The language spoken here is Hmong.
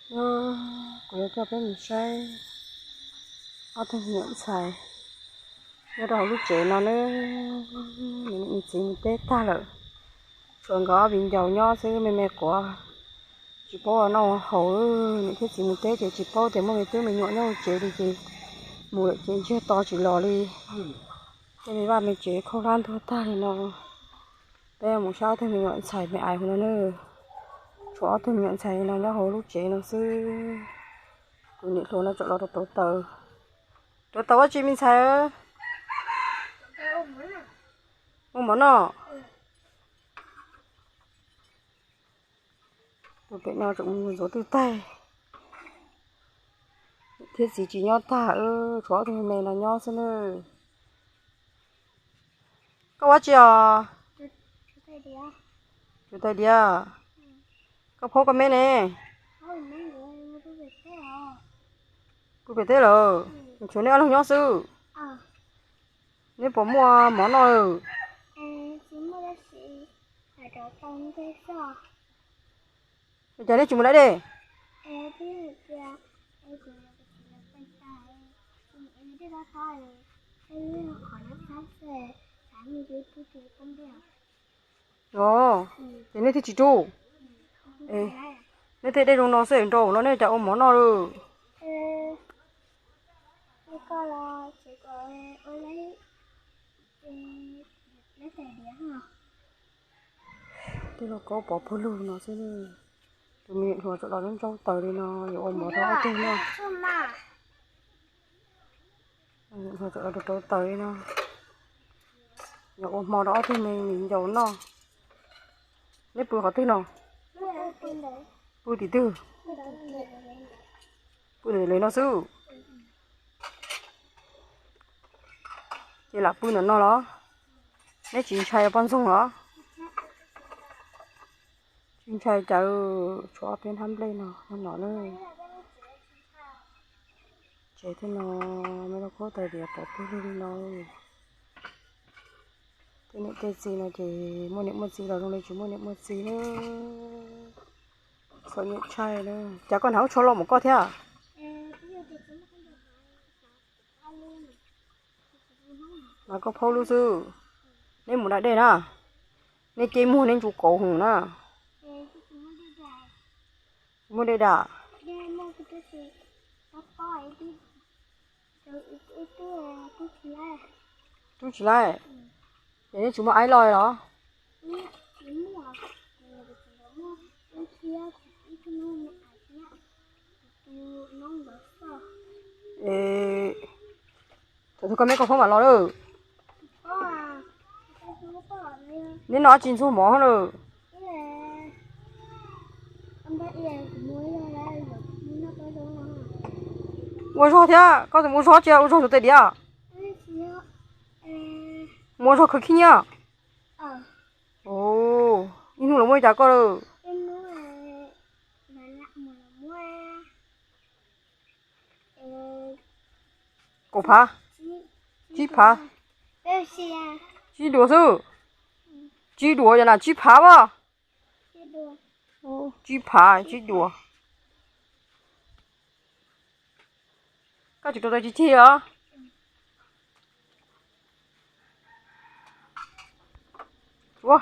Kuv yuav coj peb mus saib ob tug me nyuam ntxhais nyob rau hauv lub tsev no nawb. Nws niam nws txiv mus teb tag lawm, tshuav nkawd ob viv ncaus nyob xwb me me quav, tsis paub ua noj ua haus. Niam thiab txiv mus teb ces tsis paub tias muaj me tub me nyuam nyob hauv tsev li ces mus lawm ces ntsiag to tsis los li. Tej me vaj me tsev khaub hlab ntuag tag li no. Peb mus saib ob tug me nyuam ntxhais me ais hauv no na. Tshuav ob tug me nyuam ntxhais no nyob hauv lub tsev no xwb. Tus niam hluas no tsam los rau rauv taws. Rauv taws ua tsi me ntxhais? Ua mov noj. Tus pem no tseem mus ntxuav twj taig. Thiab txiv tsis nyob tag, tshuav ob tug me no nyob xwb na. Koj ua tsi os? Tsuav tais diav. Koj phaub koj me ne? Pw pem teb lawm. Tshuav neb ob leeg nyob xwb. Neb puas muaj mov noj? Cas neb tsis mus da dej? Os, ces neb thiaj tsis rub. Neb tej dej zoo no xwb nrau no neb cas ua mov noj lawm? Tej lauj kaub pov puag lug no xwb. Tus me nyuam hluas tsam los rauv taws li no, yuav ua mov rau ob tug noj. Tsam los rauv taws li no, yuav ua hmo rau ob tug me viv ncaus noj. Neb pw qhov twg no? Pw tim twg? Pw ntawm lawv no xwb. Ces lam pw ntawm no los? Neb tsis ntshai poj ntxoog los? Tsis ntshai cas, tshuav ob peb hnab nplej no no na. Tsev thiab no, me lauj kaub tais diav pov puag lug li no. Tej niam tej txiv no ces muaj niam muaj txiv los zoo li tsis muaj niam muaj txiv na. Txom nyem tshaj na. Cas koj hnav lub tsho loj mus koj thiab? Mas koj phaub lub xwb. Neb mus da dej na. Neb cev muag neb ntsus kauv hwv na. Tsis muaj dej da. Rub tsis laib. Ces neb tsis muaj aib loj los? Thaum twg koj me koj phaub mam los lawm. Neb noj tsis ntxuag mov lawm. Ua zog thiab, koj tus mus ua zog tsis ua zog tus tais diav. Mus ua zog khwv khib nyiab. Ib hnub los muaj li cas koj lawm? Kaum phav? Tsib phav? Tsib duas xwb. Tsib duas yog na tsib phav as. Tsib phav tsib duas. Koj tsis rau tau tsis cig os. Ua